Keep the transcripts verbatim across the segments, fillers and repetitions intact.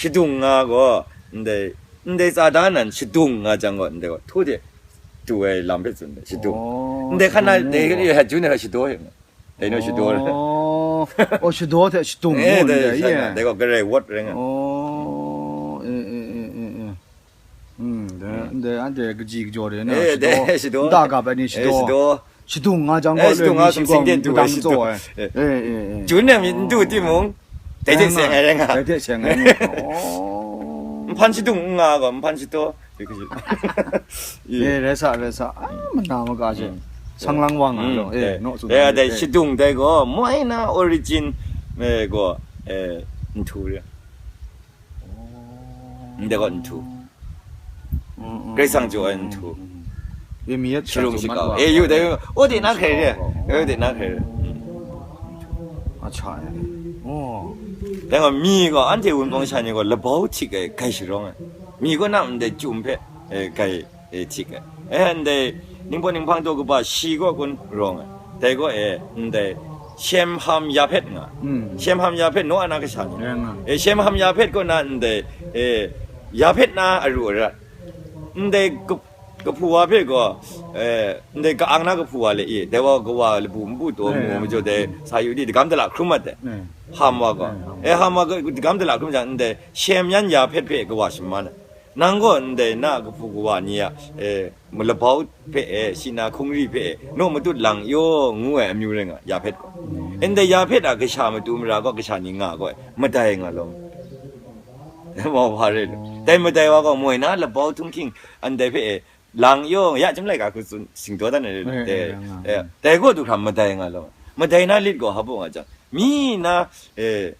Shadung nga gaw, ndai, ndai tsa da nan shadung nga jang gaw, ndai gaw, htu de, tu ai lam hpe tsun de, shadung. Oh, ndai hkan na, shadung dai gaw. Hajun ai hka shadaw he nga. Dai nu shadaw re. Oh, oh, shadaw hte shadung eh, mu dai, ndai, shang nga, eh. Dai gaw, garai wat rai nga. Oh, eh, eh, eh, eh, eh. Hmm, dai, ndai, anhte kaji kajaw de na, eh, shadaw. Dai, shadaw. Nta gap ai ni eh, shadaw. Shadaw. Shadung nga jang eh, gaw shadung loi nga mi shi sum gaw sing ten tu mudang ai shadaw. Tsaw ai. Eh, eh, eh, eh. Jun nem yin du timung, dai de seng ai rai nga. Dai de seng ai rai nga. Oh. Nhpan shadung n nga gaw, nhpan shadaw. Eh, rai sa, rai sa. Ah, mana maga she. Mm. Sang lang wa nga lo. Eh, eh, no, su dai, dai, eh. Shadung dai gaw, moi na origin, eh, gaw, eh, nhtu re. Oh. Ndai gaw nhtu. Mm, mm, Karai Kasang mm, jaw ai mm, nhtu. Mm. Ye mi yet shirung sha shika. Eh, yu dai, o de na hkrai re. Oh, oh, oh. Eh, o de na hkrai re. Mm. Acha, eh. Oh. Dai gaw mi gaw, anhte wunpawng sha ni gaw, labau htik ai, gai sharawng ai. Mi kaw na ndai chyum hpe, eh, gai, eh, htik ai. Eh, ndai, ningpawt ninghpang daw kaba shi kaw kun rawng ai. Dai gaw, eh, ndai, Shem Ham Yahpet nga. Mm. Shem Ham Yahpet, Noa na kasha ni. Ya nga. Eh, Shem Ham Yahpet kaw na ndai, eh, Yahpet na aru arat. Ndai ka-, kahpu wa hpe gaw, eh, ndai ka-ang na kahpu wa le i, dai wa kawa labu npu taw mu eh, majaw dai sa yu di, dagam dala hkrum mat dai. Eh. Ham wa gaw. Eh, Ham. Eh, Ham wa gaw dagam dala hkrum jang, ndai Shem yan Yahpet hpe kawa shaman ai. Nang gaw ndai na kahpu kawa ni a, eh, malabau hpe e, shi na hkungri hpe e, naw matut lang yaw ngu ai amyu rai nga, Yahpet gaw. Ndai Yahpet a kasha matu mara gaw kasha ni nga gaw, madai nga law. Mau hpa rai lu. Dai madai wa gaw, moi na labau htunghking, ndai hpe e, lang yaw, ya chyum laika hku tsun, singdaw dan ai, eh, dai, eh, nga, eh, dai gaw du hkra madai nga law. Madai na lit gaw, hpa baw nga jang, mi na, eh,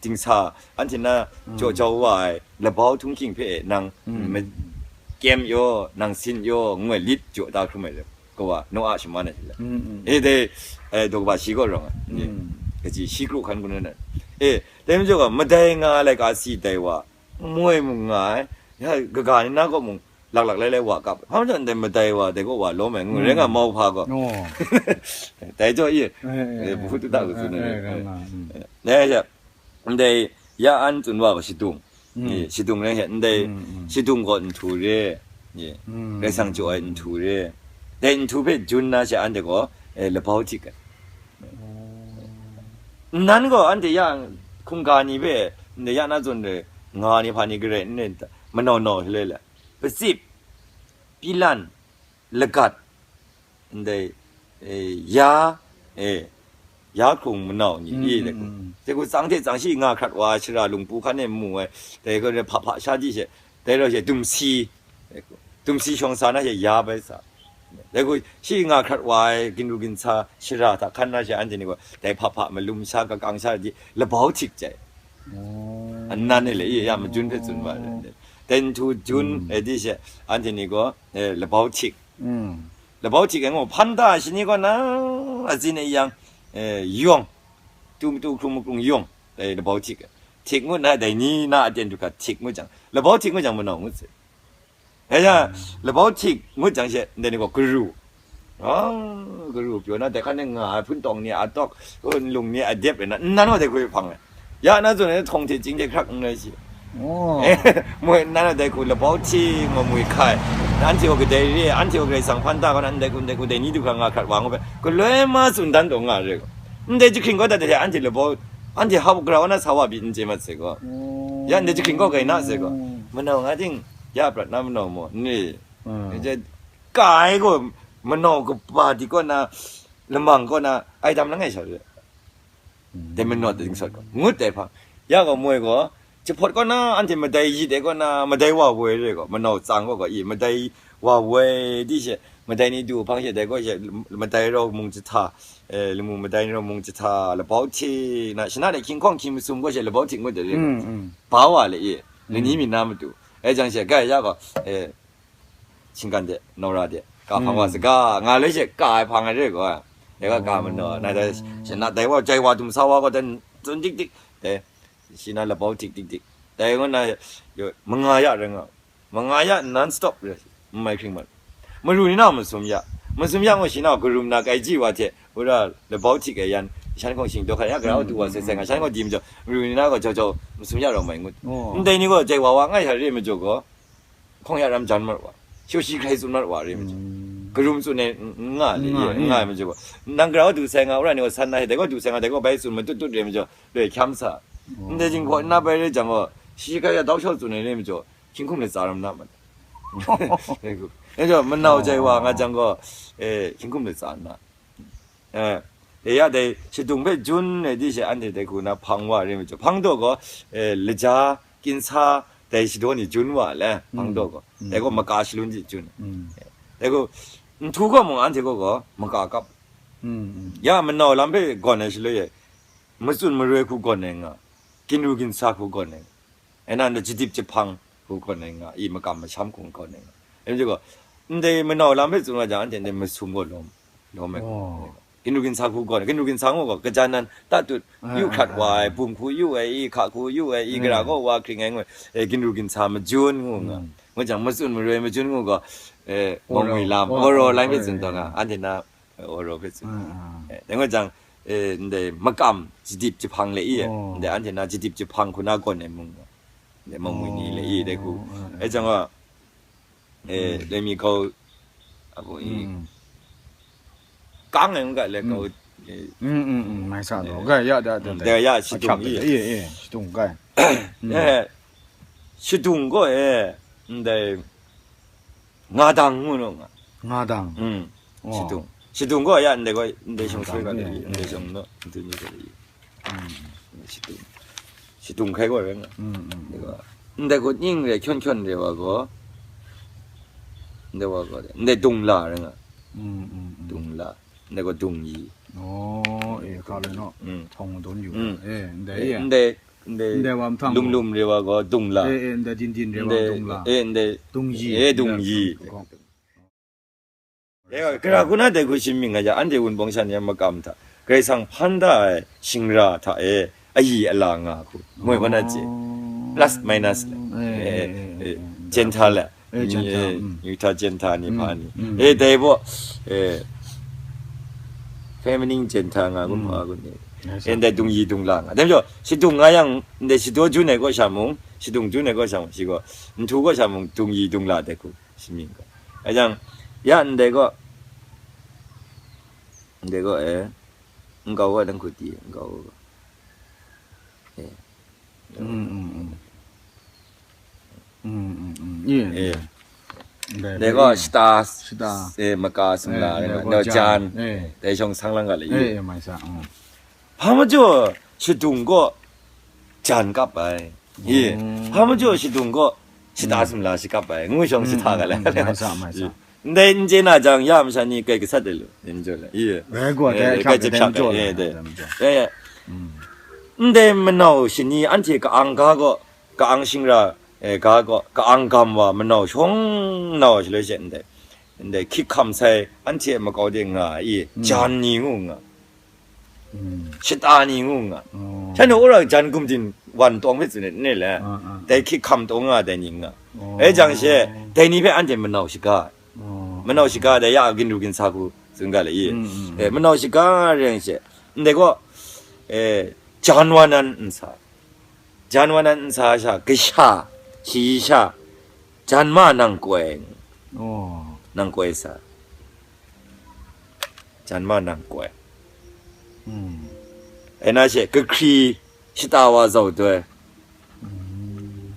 dingsa, anhte na mm, jaw jau wa ai, labau htunghking hpe nang mm, ma-, kyem yaw, nang sin yaw, ngu ai lit jaw da hkrum ai, kawa, Noa shaman ai hte. Mm, mm. E dai, eh, daw kaba shi gaw rawng ai. Mm. Kaji, shi kru hkan kun ai. E, dai majaw ga, madai nga ai laika si dai wa, moi mung nga ai, ya, kaga ni na gaw mung, laklak lai lai wa kap. Hpa majaw ndai madai wa, dai gaw wa lawm ai, ngu, mm, rai nga mau hpa gaw. Oh. Dai jaw i, eh, eh, eh, eh, buhut tu da ku tsun ai, eh, eh, eh, rai nga, mm. Eh, dai ja, ndai ya an tsun wa gaw shadung. Mm. Eh, shadung rai hte, ndai mm, mm, shadung gaw nhtu re. Eh, mm, Karai Kasang jaw ai nhtu re. Dai nhtu hpe jun na she anhte gaw, eh, labau htik ai. Oh. Nnan gaw anhte ya hkungga ni hpe, ndai ya na zawn re, nga ni hpa ni garai n rai, manau nau shaloi la. Patsip, pilan, lagat, ndai, eh, ya, eh, ya hkrung manau ni, mm, i, mm, dai hku. Mm. Dai hku tsang hte tsang shi nga hkrat wa ai shara lungpu hkan e mu ai, dai hku hpa hpa sha di she, dai rau she dumsi, dai hku, dumsi shawng sa na she ya bai sa. Dai hku shi nga hkrat wa ai ginru ginsa shara hta hkan na she anhte ni gaw, dai hpa hpa malum sha kakang sha di labau htik jai. Oh. Nnan e le, i, ya majun hpe tsun wa ai. Dai nhtu jun, mm, e di she, anhte ni gaw, eh, labau htik. Mm. Labau htik e ngu, hpan da shani kaw na, atsin e yang, eh, yawng, tu matu hkrung makrung yawng, eh, labau htik e. Htik ngut na, dai ni na aten du hkra htik ngut jang, labau htik ngut jang manau ngut se. Dai ja, mm, labau htik ngut jang she, ndai ni gaw garu. Ah, garu pyaw na, dai hkan e nga ai hpun tawng ni a tawk, nlung ni a dep rai na, nnan wa dai hku hpang ai. Ya na zawn e htawng hte chying hte hkrak n rai shi. Oh. Moi nnan a dai hku labau hti ngu moi hkai. Nanhte gaw kadai re, anhte gaw Karai Kasang hpan da gaw na, ndai hku, ndai hku, dai ni du hkra nga hkrat wa ngu hpe, galoi ma tsun dan taw nga re gaw. Ndai jahkring kaw dat hte anhte labau, anhte hap grau na sa wa byin n chye mat sai gaw. Oh. Ya ndai jahkring kaw gai na sai gaw. Manau nga ting, ya prat na manau maw, n re. Mm. Ka ai gaw, manau kaba di kaw na, lamang kaw na, ai dam langai sha re. Dai manawt dai dingsat gaw, ngut dai hpang. Ya gaw moi gaw, jahpawt kaw na, anhte madai yit ai kaw na, madai wa woi re gaw, manau tsang kaw gaw, i, madai wa woi di she, madai ni du hpang she, dai kaw she, madai rau mung jahta, eh, lamu madai ni rau mung jahta, labau hti na, shana de hkying hkawng hkying masum kaw she, labau hti ngut dai re gaw, mm, mm, ba wa le, i, lani mi na matu. Eh, jang she, gai ya gaw, eh, Shinggan de, Nora de, ka hpang wa saga, nga le she ka ai hpang ai re gaw, dai ga ka manaw, na dai, shi na dai wa, jai wa dum sa wa gaw, dan tsun dik dik, dai, shi na labau tik dik dik, dai gaw na, yo, manga ya rai nga, manga ya non stop re, n mai hkring mat. Maru ni na masum ya, masum ya gaw shi na garum na kai ji wa hte, wora labau tik ai yan, Shan gaw shingdaw hkra ya, gara du wa sai sai nga, shan gaw di majaw, maru ni na gaw jau jau masum ya rawng mai ngut. Oh. Ndai ni gaw jai wa wa ngai hkra re majaw gaw, hkawng ya ram jan mat wa, shaw shi hkrai tsun mat wa re majaw. Mm. Karum tsun e n-, n-, nga le, Nga, n-, nga e majaw gaw. Nang gara du sai nga, wora ni gaw san na he, dai gaw du sai nga, dai gaw bai tsun matut tut re majaw, loi hkyam sa. Oh. Ndai jinghpaw nna bai re jang gaw, shi hkrai ya dau shau tsun e re majaw, hkying hkum latsa ram na mat. Dai gaw, manau jai wa nga jang gaw, eh, hkying hkum latsa nna. Eh, e ya dai shadung hpe jun ai di she anhte dai hku na hpang wa re majaw, hpang daw gaw, eh, laja, kinsa, dai shadaw ni jun wa le, hpang daw gaw. Mm. Dai gaw maka shalun ji jun. Mm. Dai gaw, nhtu gaw mung anhte gaw gaw, maka kap. Mm, mm. Ya manau lam hpe gawn ai shaloi e, matsun maroi hku gawn ai nga, ginru ginsa hku gawn ai nga. E na, ndai jadip jahpang hku gawn ai nga, i makam masham hku gawn ai nga. E majaw gaw, ndai manau lam hpe tsun wa jang, anhte ndai masum gaw lawm, lawm ai. Oh. Ginru ginsa hku gawn, ginru ginsa ngu gaw, kaja nan tatut, yu hkrat wa ai, bum hku yu ai, i hka hku yu ai, i gara gaw wa hkring ai ngu, e, ginru ginsa majun ngu nga. Mm. Ngu jang, matsun maroi majun ngu gaw, e, Oro. Mawngwi lam, Oro. Oro lam hpe tsun taw nga, anhte na, e, Oro hpe tsun. Mm, mm. E, dai ngu jang, e, ndai makam jadip jahpang le i, oh, ndai anhte na jadip jahpang hku na gawn ai mung, ndai mawngwi ni le i, dai hku. Oh, mm, mm. E jang gaw, e, mm, dai mi kau, a gaw i, mm, kang ai ngu ga le kau, e, mm, mm, mm, mai sa lo. E, ga ya da, da, mm, da. Da ya, shadung i. Ye, ye, shadung ga. Mm. E, shadung gaw, e, ndai, nga dang ngu nu nga. Nga dang. Mm. Oh. Shadung. Shadung gaw ya ndai gaw, ndai shong soi gaw, nga dang, ndai, eh, ndai shong nu, ndai ni gaw, mm, shadung. Shadung hkai gaw rai nga. Mm, mm. Ndai gaw, ndai gaw ning re, hkyon hkyon re wa gaw, ndai wa gaw, ndai dung la rai nga. Mm, mm, mm. Dung la. Ndai gaw dung yi. Oh, eh, ka le no. Mm. Thong don yu. Mm. Eh, ndai, eh, eh. Ndai, ndai, ndai wa mhtang lum lum re wa gaw dung la. Eh, eh, ndai din din re wa ndai, dung la. Eh, ndai dung yi. Eh, dung yi. Ndai kong. Eh, gara hku na dai hku shin mying nga ja, anhte wunpawng shan yan makam hta, Karai Kasang hpan da ai shingra hta e, ayi ala nga hku, moi hkaw na chye. Oh. Plus minus le. Eh, eh, eh, eh, eh, eh, jen hta le. Eh, jen hta, eh, mm. Yu hta jen hta ni hpa ni. Mm, mm. Eh, dai baw, eh, feminine jen hta nga gun hpa gun ni. Yes, sir. Eh, ndai dung yi dung la nga. Dai majaw, shadung nga yang, ndai shadaw jun ai kaw sha mung, shadung jun ai kaw sha mung, shi gaw, nhtu kaw sha mung, dung yi dung la dai hku, shi mying gaw. Ai jang, ya ndai kaw, ndai kaw, eh, nkau wa dan hku di, nkau wa. Eh. Mm, mm, mm. Mm, mm, mm. Iya, iya. Ndai, ndai gaw shata, shata, eh, maka sumla, eh, ndai gaw jan. Jan. Eh. Dai shawng sang lang ga le, eh, iya, eh, mai sa, mm. Hpa majaw shadung gaw jan kap ai. Iya. Mm. Hpa majaw shadung gaw shata sumla shakap ai. Ngu shawng shata ga le. Mm, mm, mm. Mai sa, mai sa. Iya. Ndai n chye na jang, ya masha ni kai gasat ai lu, n jaw le, i, rai gaw, eh, dai kai hkyak jahpyak ai, dai, eh, dai. Dai majaw. Eh, eh. Mm. Ndai manau shani anhte ka-ang ga gaw, ka-ang shingra, eh, ga gaw, ka-ang gam wa manau shawng na wa shaloi she ndai, ndai hkyik hkam sai anhte a makau de nga ai, i, mm, jan ni ngu nga. Mm. Shata ni ngu nga. Oh. Shanhte wora jan gumdin wan tawng hpe tsun ai, n le? Ah, ah. Dai hkyik hkam taw nga dai ni nga. Oh. Dai jang she, dai ni hpe anhte manau shaga ai. Oh. Manau shaga dai ya ginru ginsa hku tsun ga le i. Mm, mm, eh, mm. Manau shaga re yang she, ndai gaw, eh, jan wa nan nsa. Jan wa nan nsa sha, kasha, shayi sha, jan ma nang koi. Oh. Nang koi sa. Jan ma nang koi. Hmm. Ai na she, kahkri shata wa zau doi. Hmm.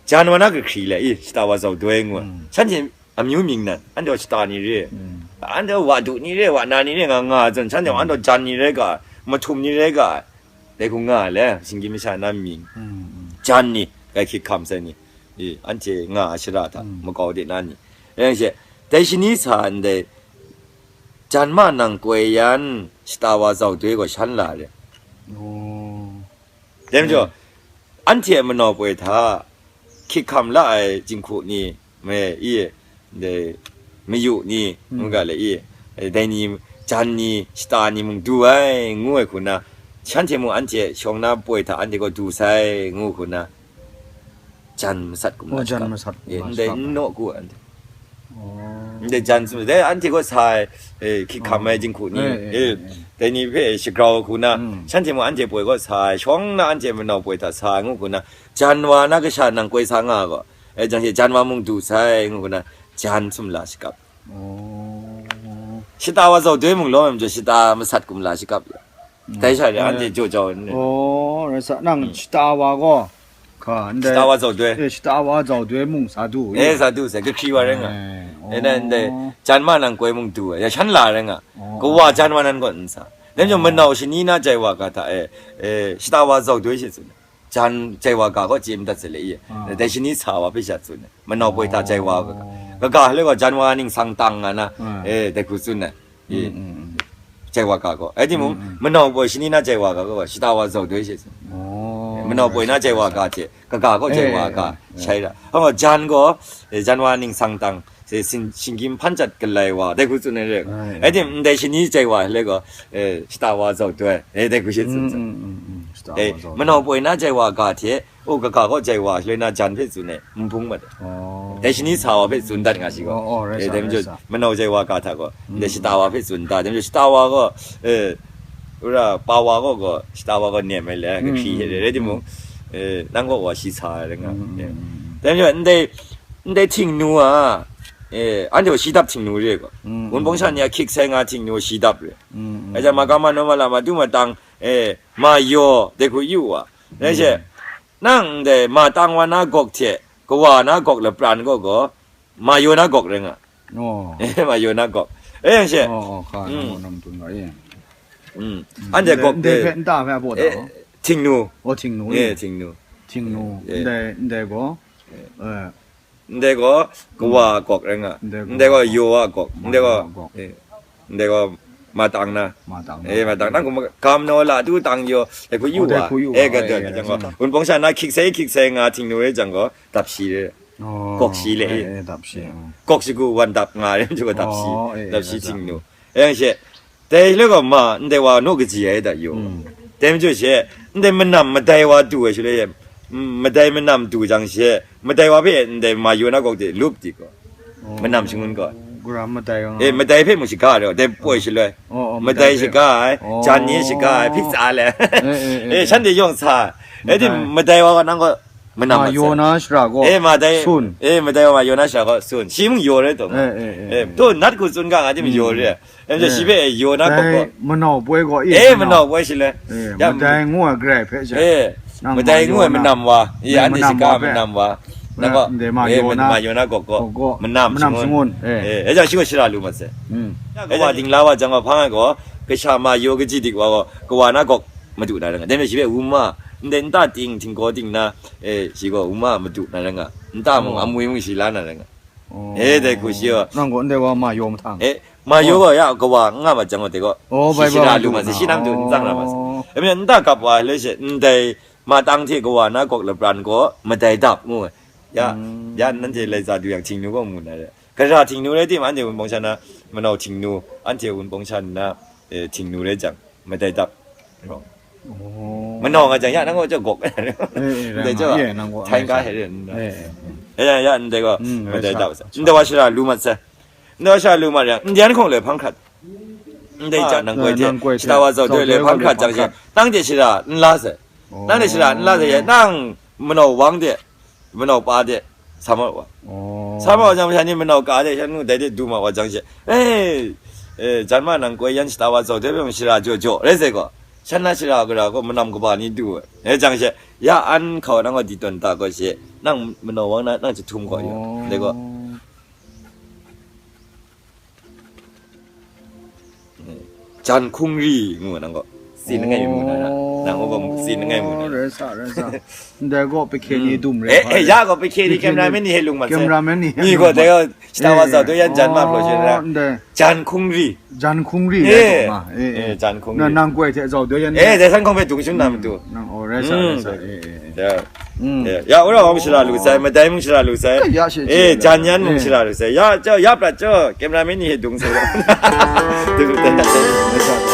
Jan wa na kahkri le, i, shata wa zau doi ngu ai. Hmm. Shanhte amyu mying nan, anhte gaw shata ni re, hmm, anhte gaw wa du ni re, wa na ni re nga nga ai zawn, shanhte gaw, hmm, anhte gaw jan ni rai ga ai, mahtum ni rai ga ai, dai hku nga ai le, shinggyim masha na mying, hmm, hmm, jan ni, kai hkyik hkam sai ni, i, anhte nga ai shara hta, hmm, makau de na ni, rai yang she, dai shani sa ndai, jan ma nang koi yan, shata wa zau doi gaw shan la re. Oh. Dai majaw, mm, anhte a manau poi hta, hkyik hkam la ai jinghku ni, me, i, dai, mayu ni, mm, ngu ga le i, dai ni, jan ni, shata ni mung du ai, ngu ai hku na, shanhte mung anhte shawng na poi hta anhte gaw du sai, ngu hku na, jan masat kumla, oh, jan masat, eh, kumla ndai shakap, n naw ku anhte. Oh. Ndai jan sum, dai anhte kaw sa ai, eh, hkyik hkam ai jinghku ni, eh, eh, eh, eh, dai ni hpe shagrau hku na, mm, shanhte mung anhte poi kaw sa ai, shawng na anhte manau poi hta sa ai ngu hku na, jan wa na kasha nang koi sa nga ai gaw, eh, jang she jan wa mung du sai ngu hku na, jan sum la shakap. Oh. Shata wa zaudoi mung lawm ai majaw, shata masat kumla shakap ya. Dai sha de, eh, anhte jaw jau ai ni. Oh, rai sa, nang shata wa gaw, ka, ndai, shata wa zaudoi. Eh, shata wa zaudoi mung sa du, eh, eh, sa du sai, kahkri wa rai nga. Eh, oh. Eh, nan ndai, jan ma nang koi mung du ai, ya shan la rai nga. Oh. Kawa jan wa nan gaw n sa. Dai majaw, oh, manau shani na jai wa ga hta e, eh, shata wa zaudoi she tsun ai. Jan jai wa ga gaw chye madat se le i. Ah. Dai shani sa wa hpe sha tsun ai. Manau poi hta jai wa ga. Oh. Kaga hale gaw jan wa ning sang tang nga na, ah, eh, dai hku tsun ai. I, mm, mm, mm, jai wa ga gaw. Ai timung, mm, mm, manau poi shani na jai wa ga gaw, shata wa zaudoi she tsun. Oh. Manau poi na jai wa ga hte, kaga gaw jai wa ga, eh, eh, shai ra. Hpa gaw jan gaw, eh, jan wa ning sang tang, se sin-, shinggyim hpan jat galai wa, dai hku tsun ai re. Ai, ai tim, ndai shani jai wa le gaw, eh, shata wa zaudoi, eh, dai hku shi tsun, mm, tsun. Mm, mm, mm. Shata wa zaudoi. Eh, manau poi na jai wa ga hte, o, kaga gaw jai wa shaloi na jan hpe tsun ai, n bung mat ai. Oh. Dai shani sa wa hpe tsun dat nga shi gaw. Oh, oh, rai sa, eh, dai majaw, rai sa, manau jai wa ga hta gaw, mm, dai shata wa hpe tsun dat, dai majaw shata wa gaw, eh, wora pa wa gaw, gaw, shata wa gaw nem ai le, mm, kahkri hte re, rai timung, mm, eh, nang gaw wa shi sa ai le nga. Mm, mm, eh. Mm, mm. Dai majaw, ndai, ndai Htingnu a, eh, anhte gaw shi dap Htingnu re gaw. Mm, mm. Wunpawng sha ni a hkyik sai nga Htingnu shi dap re. Mm, mm. Ai jang, mm, ma ga ma naw ma la ma du ma tang, eh, ma yaw, dai hku yu wa. Rai she, mm, nang ndai ma tang wa na gawk hte, kawa na gawk lapran gaw gaw, ma yaw na gawk rai nga. Oh. Eh, ma yaw na gawk. Eh, yang she. Oh, oh, ka, mm, nang gaw nam tun ga, eh. Mm. Mm. Anhte ndai, gawk, ndai eh, hpe nta hpe a baw da, eh, oh. Htingnu. Oh, Htingnu, eh, eh. Htingnu. Htingnu. Eh. Ndai, ndai gaw, eh, ndai gaw kawa gawk rai nga. Ndai gaw, ndai gaw yaw a gawk. Ndai gaw, yaw a gawk. Eh, ndai gaw ma tang na. Ma tang na. Eh, ma tang na, kum gam naw la du tang yaw, dai hku yu wa. Oh, dai hku yu wa. Eh, ga, eh, ga, eh, ga, jang gaw. Mm. Wunpawng sha na hkyik sai, hkyik sai nga Htingnu e jang gaw, dap shi re. Oh, gawk shi le. Eh, eh, dap shi, mm. Gawk shagu wan dap nga re, dap shi. Oh, eh, eh, dap shi, dap shi. Htingnu. Eh, yang she, dai le gaw ma, ndai wa naw kaji ai da yaw. Mm. Dai majaw she, ndai manam madai wa du ai shaloi, mm, madai manam du jang she, madai wa hpe ndai ma yaw na gawk de lup di gaw. Oh. Manam shangun gaw. Gara madai wa nga. Eh, madai hpe mung shaga ai, dai poi shaloi. Oh, oh, madai hpe. Madai shaga ai, oh, jan ni shaga ai, hpyi tsa le. Eh, eh, eh, eh, eh, shanhte yawng sa. Madai. Eh, di madai wa gaw nang gaw manam ma mat yaw sai. Na shara gaw, eh, madai, sun. Eh, madai wa ma yaw na shara gaw sun. Shi mung yaw re taw. Eh, eh, eh, eh, eh. To nat hku tsun ga nga di mung yaw re. Mm. Em, eh, shi hpe yaw na gawk gaw. Manau poi gaw, eh, eh, manau poi shi le. Eh, ya, madai ngu ai garai hpe sha. Eh, nang madai ngu ai manam wa. Eh, anhte shika manam wa. Nang gaw, ndai ma, eh, yaw na, ma yaw na gawk gaw. Gawk gaw. Manam shangun. Manam shangun. Eh. Eh, eh, jang shi gaw shara lu mat sai. Mm. Ya, kawa dingla wa jang gaw hpang ai gaw, kasha ma yaw kaji dik wa gaw, kawa na gawk madu na rai nga. Dai majaw shi hpe wunma, ndai nta ting, htinggaw ting na, eh, shi gaw wunma madu na rai nga. Nta mung, oh, amwi mung shi la na rai nga. Oh. Eh, dai hku shi gaw. Nang gaw ndai wa ma yaw mahtang. Eh, ma yaw gaw ya kawa n nga mat jang gaw dai gaw. Oh, shi bai, bai, shara lu mat sai, shi nam du n tsang na mat sai. Oh. Eh, nta gap wa le she, ndai ma tang hte kawa na gawk lapran gaw madai dap ngu ai. Ya, mm, ya nanhte lai za du yang Htingnu gaw mu na re. Gara Htingnu rai tim, anhte Wunpawng sha na manau Htingnu, anhte Wunpawng sha na, eh, Htingnu rai jang, madai dap rawng. Oh. Manau nga jang, ya, nang gaw jaw gawk. Eh, eh, rai nga, ye, nang gaw, thai rai nga sa. He rai. Eh, eh. Ya, ya, ya, ndai gaw, mm, rai madai sa, dap sa. Ndai wa shara lu mat sai. Ndai wa shara lu mat yang, Indian hkawng le hpang hkrat. Ndai, ah, jan nang koi hte, nang koi hte, shata wa zaudoi le hpang hkrat jang she, nang de shara n la sai. Oh. Nang de shara n la sai, nang manau wang de, manau pa de, sa mat wa. Oh. Sa mat wa jang, masha ni manau ka de, shan nu dai de du ma wa jang she, eh, eh, jan ma nang koi yan shata wa zaudoi hpe mung shara jaw jaw, rai sai gaw, shan na shara gara gaw manam kaba ni du ai. Eh, jang she, ya an hkau nang gaw di tawn ta gaw she, nang manau wang na, nang jahtum gaw yaw, oh, dai gaw. Jan hkungri ngu nang gaw. Tsin langai mi mu na ra. Nang gaw tsin langai mu na ra. Oh, rai sa, rai sa. Ndai gaw pahkye ni dum re. Eh, eh, ya gaw pahkye ni, pahkye ni, cameraman ni hte lung mat sai. Cameraman ni hte lung mat. Ni gaw dai gaw shata wa zaudoi yan jan ma hpraw she ra. Oh, ndai. Jan hkungri. Jan hkungri, eh, rai gaw ma. Eh, eh, eh, jan hkungri. Na nang koi hte zaudoi yan. Eh, dai san hkawng hpe dung shun na matu. Nang, oh, rai sa, rai sa. Mm. Eh, eh, eh. Ya. Mm. Eh, ya, wora wa mung shara lu sai, madai mung shara lu sai. Ka ya she, eh, jan yan mung shara lu sai. Ya, jaw, ya prat jaw, cameraman ni hte dung sai. Dung sai.